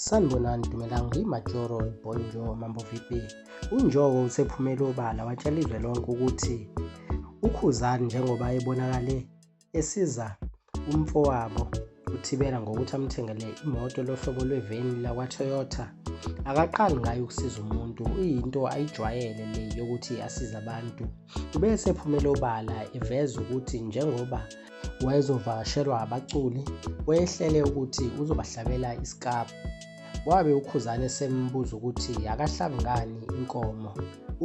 Sanibonani Dumelang ngiMajoro Bonjo Mambo VP. UNjoko usephumele obala watshela izwe lonke ukuthi uKhuzani njengoba ebonakale esiza umfowabo uThibela ngokuthi amthengele imoto lohlobo lweveni lakwaToyota akaqali ngayo ukusiza umuntu iyinto ayijwayele le yokuthi asize abantu. Ube esephumele obala eveza ukuthi njengoba wayezovakashelwa abaculi wayehlele ukuthi uzobahlabela isikabhu wabe uKhuzani esembuza ukuthi akahlabi ngani inkomo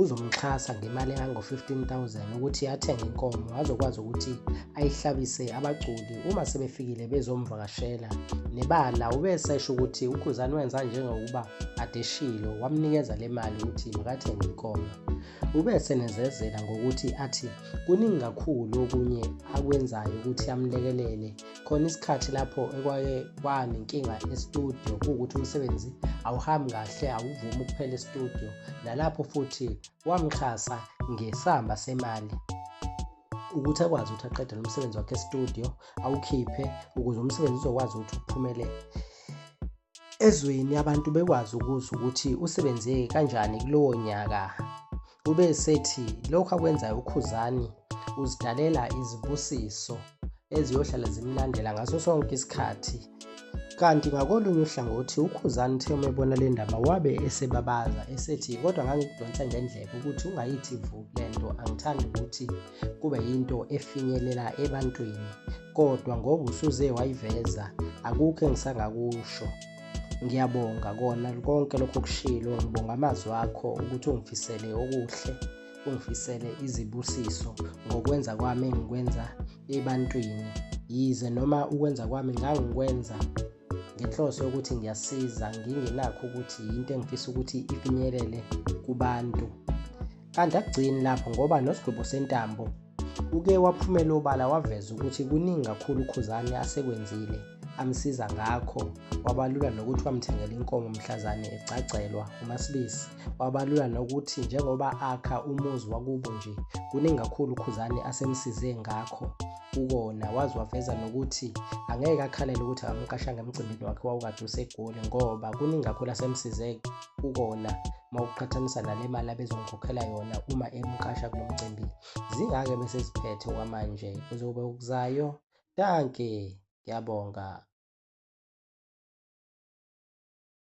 uzomxhasa ngemali engango-15,000 ukuthi athenge inkomo azokwazi ukuthi ayihlabise abaculi uma sebefikile bezomvakashela nebala ubesesho ukuthi uKhuzani wenza njengokuba adeshilo wamnikeza le mali ukuthi makathenge inkomo Ube esenezezela ngokuthi athi kuningi kakhulu okunye akwenzayo ukuthi amlekelele khona isikhathi lapho ekwake kwanenkinga estudio kuwukuthi umsebenzi awuhambi kahle awuvumi ukuphela estudio nalapho futhi wamxhasa ngesamba semali ukuthi akwazi ukuthi aqede lo msebenzi wakhe estudio awukhiphe ukuze umsebenzi uzokwazi ukuthi uphumelele ezweni abantu bekwazi ukuzwa ukuthi usebenze kanjani kulowo nyaka. Ube esethi lokhu akwenzayo uKhuzani uzidalela izibusiso eziyohlala zimlandela ngaso sonke isikhathi. Kanti ngakolunye uhlangothi uKhuzani uthe uma ebona le ndaba wabe esebabaza esethi kodwa ngangikudonsa ngendlebe ukuthi ungayithi vu le nto angithandi ukuthi kube yinto efinyelela ebantwini kodwa ngoba usuze wayiveza akukho engisangakusho ngiyabonga kona konke lokho okushilo ngibonga amazwi akho ukuthi ungifisele okuhle ungifisele izibusiso ngokwenza kwami engikwenza ebantwini yize noma ukwenza kwami ngangikwenza ngenhloso yokuthi ngiyasiza ngingenakho ukuthi yinto engifisa ukuthi ifinyelele kubantu Kanti akugcini lapho ngoba noSigwebo Sentambo uke waphumela obala waveza ukuthi kuningi kakhulu uKhuzani asekwenzile amsiza ngakho wabalula nokuthi wamthengela inkomo mhlazane egcagcelwa uMaSibisi wabalula nokuthi njengoba akha umuzi wakubo nje kuningi kakhulu uKhuzani asemsize ngakho kukona waze waveza nokuthi angeke akhalele ukuthi akamqashanga emcimbini wakhe wawukade useGoli ngoba kuningi kakhulu asemsize kukona uma uqhathanisa nale mali abezongikhokhela yona uma emqasha kulo mcimbi. Zingake bese ziphethe okwamanje kuze kube okuzayo. Dankie, ngiyabonga.